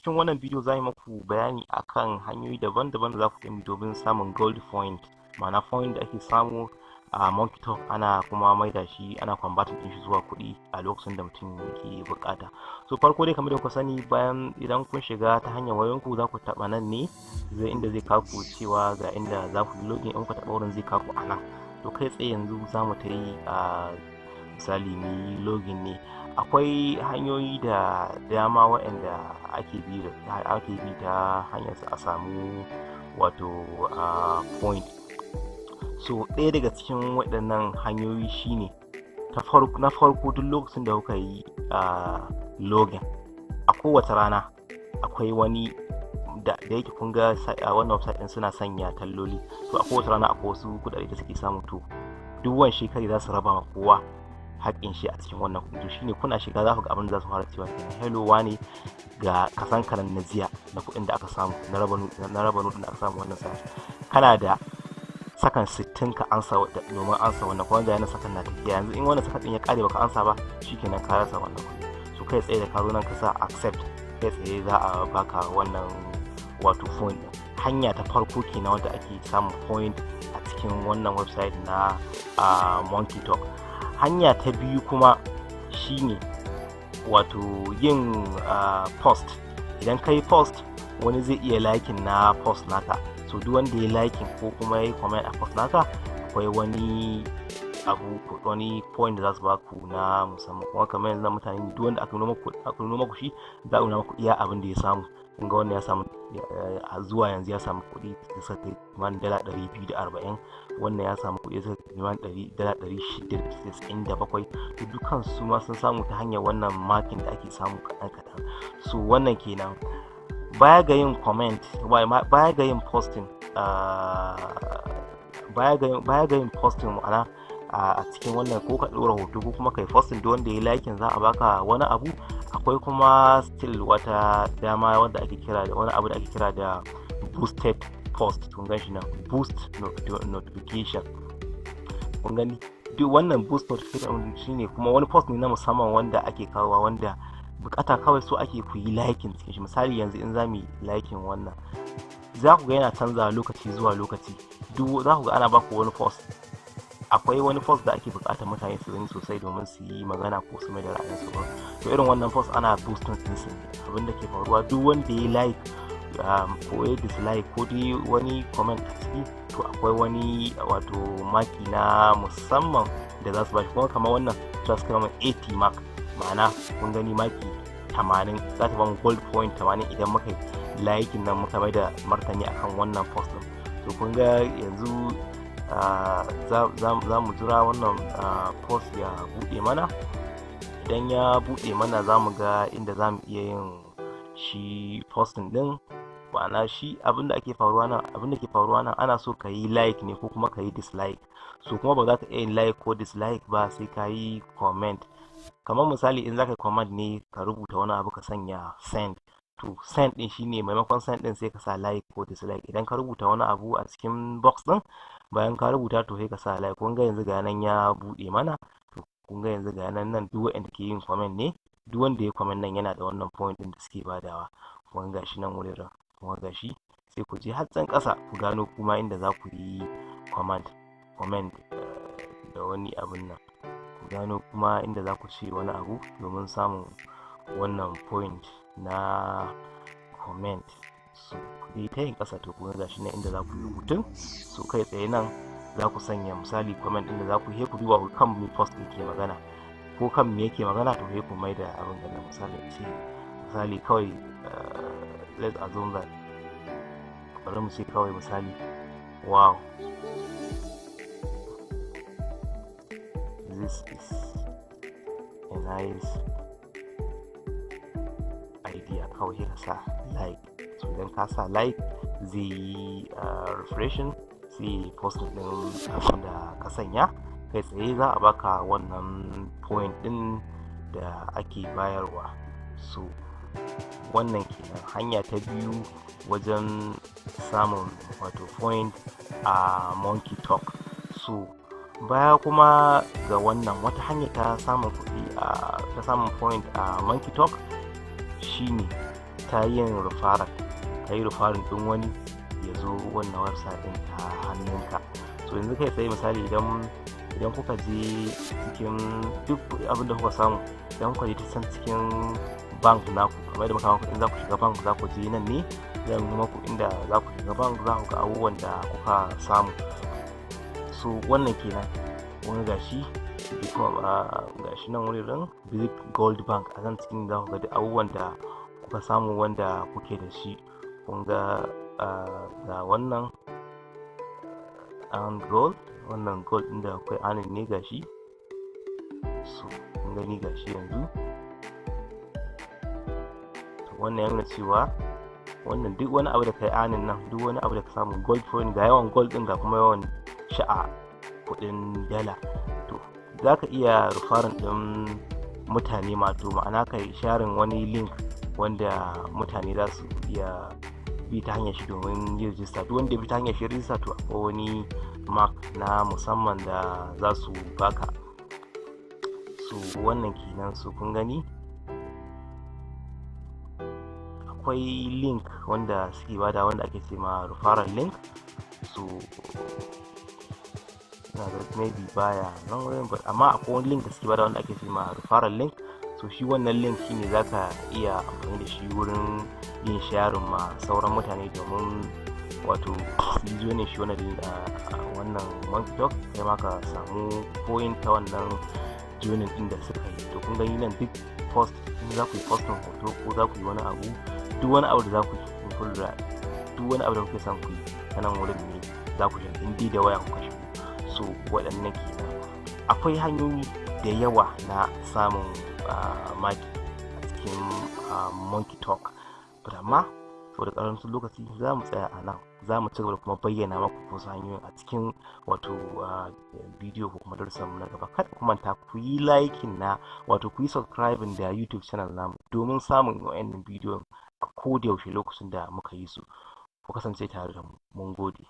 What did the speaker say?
Cikin wannan bidiyo za mu muku bayani akan hanyoyi daban-daban da za ku bi domin samun gold point, ma'ana point da ake samu a Monkey Talk, ana kuma maida shi, ana converting din shi zuwa kuɗi a lokacin da mutum yake bukata. So farko dai, kamar da kuka sani, bayan idan kun shiga ta hanyar wayoyinku, za ku taɓa nan ne zai inda zai kawo ku cewa ga inda za ku yi login. In ku taɓa wurin, zai kawo ku a nan. To kai tsaye yanzu za mu ta yi a misali mu yi login ne. Akwai hanyoyi da dama waɗanda ake bi ta hanyar a samu wato point. So ɗaya daga cikin waɗannan hanyoyi shine na farko, duk lokacin da kuka yi login a kowace rana, akwai wani da yake kun ga wannan website ɗin suna sanya talloli. To a kowace rana akwai wasu kuɗaɗe da suke samu. To duk wani shekari za su raba ma kowa haƙƙin shi a cikin wannan kuɗi. To shine kuna shiga za ku ga abin da za su fara cewa kenan: "Hello wane, ga kasan karan na jiya na kuɗin da aka samu na revenue da aka samu wannan sa'a. Kana da sakan 60 ka ansa domin ansa wannan." Kuma ga yana sakan na tafiya. Yanzu in wannan sakan din ya kare baka ansa ba, shikenan, ka rasa wannan kuɗi. So kai tsaye da ka zo nan ka sa accept, kai tsaye za a baka wannan wato point din. Hanya ta farko kenan wanda ake samun point a cikin wannan website na Monkey Talk. Hanya ta biyu kuma shine wato yin post. Idan ka yi post, wani zai iya liking na post naka. So duk wanda ya liking ko kuma ya yi comment a post naka, akwai wani abu, wani point da za su baku na musamman. Kuma kamar yanzu mutane, duk wanda aka nuna maku shi, za a nuna maku iya abin da ya samu. Kun ga wannan ya samu, zuwa yanzu ya samu kuɗi da suka kai kimanin $240. Wannan ya samu kuɗi da suka kai kimanin $697. To dukkan su ma sun samu ta hanyar wannan makin da ake samu kaɗan kaɗan. So wannan kenan. Baya ga yin comment, baya ga yin posting, baya ga yin posting, ma'ana a cikin wannan ko ka ɗora hoto ko kuma kai posting, duk wanda ya liking za a baka wani abu. Akwai kuma still wata dama wanda ake kira da wani abu da ake kira da boosted post. Kun gan shi nan, boost notification. Kun gani, duk wannan boost notification shine kuma wani post ne na musamman wanda ake kawowa, wanda bukata kawai so ake ku yi liking cikin shi. Misali yanzu in za mu yi liking wannan, za ku ga yana canza lokaci zuwa lokaci. Duk za ku ga ana baku wani post. Akwai wani post da ake bukatar mutane su gani sosai domin su yi magana ko su mai da ra'ayinsu ba. To irin wannan post ana boosting din su ne. Abinda ke faruwa, duk wanda ya like ko ya dislike ko dai wani comment a ciki, to akwai wani wato maki na musamman da za su bashi. Kuma kamar wannan za su kai 80 mark, ma'ana kun gani maki 80, za ta bamu gold point 80 idan muka yi liking nan, muka mai da martani akan wannan post din. To kun ga yanzu za mu jira wannan post ya buɗe mana. Idan ya buɗe mana, za mu ga inda za mu iya yin shi posting din. Ma'ana shi abin da ke faruwa nan, ana so ka yi like ne ko kuma ka yi dislike. So kuma ba za ka iya yin like ko dislike ba sai ka yi comment. Kamar misali in za ka yi comment ne, ka rubuta wani abu, ka sanya send. To send din shine, maimakon send din sai ka sa like ko dislike. Idan ka rubuta wani abu a cikin box din, bayan ka rubuta, to sai ka sa like. Kun ga yanzu ga nan ya buɗe mana. To kun ga yanzu ga nan, nan duk wanda ke yin comment ne, duk wanda ya comment nan yana da wannan point din da suke badawa. Kun ga shi nan wurin, kuma ga shi sai ku je har can ƙasa ku gano kuma inda za ku yi comment da wani abun nan, ku gano kuma inda za ku ce wani abu domin samun wannan point na comment. So ku dai ta yin ƙasa. To kun ga shi nan inda za ku yi rubutun. So kai tsaye nan za ku sanya misali comment ɗin da za ku yi. Ku duba ku kan me post ɗin ke magana ko kan me yake magana. To sai ku mai da abin da misali ce, misali kawai, let's assume that, bari mu ce kawai misali, "Wow, this is a nice idea." Kawai sai ka sa like. So idan ka sa like, zai yi refreshing, sai posting din abin da ka sanya. Kai tsaye za a baka wannan point din da ake bayarwa. So wannan kenan hanya ta biyu wajen samun wato point a Monkey Talk. So baya kuma ga wannan, wata hanya ta samun kuɗi a ta samun point a Monkey Talk shine Ta yin referral, ka yi referral ɗin wani ya zo wannan website ɗin ta hannunka. So yanzu kai tsaye, misali, idan kuka je cikin duk abin da kuka samu, idan kuka je ta can cikin bank naku, kamar yadda muka muku, in za ku shiga bank za ku je nan ne, zan nuna muku inda za ku shiga bank, za ku ga abubuwan da kuka samu. So wannan kenan. Wani gashi gashi nan wurin visit gold bank, a nan cikin za ku ga duk abubuwan da kuka samu wanda kuke da shi. Kun ga, ga wannan and gold, wannan gold ɗin da akwai earning ne, gashi. So kun gani, gashi yanzu. To wannan ya nuna cewa wannan duk wani abu da kai earning nan, duk wani abu da ka samu gold point, ga yawan gold ɗin, ga kuma yawan shi a kuɗin dala. To za ka iya referring ɗin mutane ma, to ma'ana kai sharing wani link wanda mutane za su iya bi ta hanyar shi domin yin rijista. Duk wanda ya bi ta hanyar shi rijista, to akwai wani mark na musamman da za su baka. So wannan kenan. So kun gani, akwai link wanda suke bada wanda ake ce ma referral link. So ina ga maybe baya nan wurin, but amma akwai wani link da suke bada wanda ake ce ma referral link. So shi wannan link shine zaka iya amfani da shi wurin yin sharing ma sauran mutane domin wato su yi joining shi wannan Monkey Talk, kai ma ka samu point ta wannan joining din da suka yi. To kun gani nan, duk post in za ku yi posting hoto ko za ku yi wani abu, duk wani abu da za ku yi, in kun lura, duk wani abu da kuke son ku yi, ta nan wurin ne za ku shiga in dai da waya kuka shigo. So waɗannan kenan. Akwai hanyoyi da yawa na samun maki a cikin Monkey Talk, but amma saboda ƙarancin lokaci za mu tsaya a nan. Za mu ci gaba da kuma bayyana maku wasu hanyoyin a cikin wato bidiyo ko kuma darussan mu na gaba. Kada ku manta ku yi liking na, wato ku yi subscribing da YouTube channel namu domin samun wa'annan bidiyon a koda yaushe lokacin da muka yi su. Ku kasance tare da mu. Mun gode.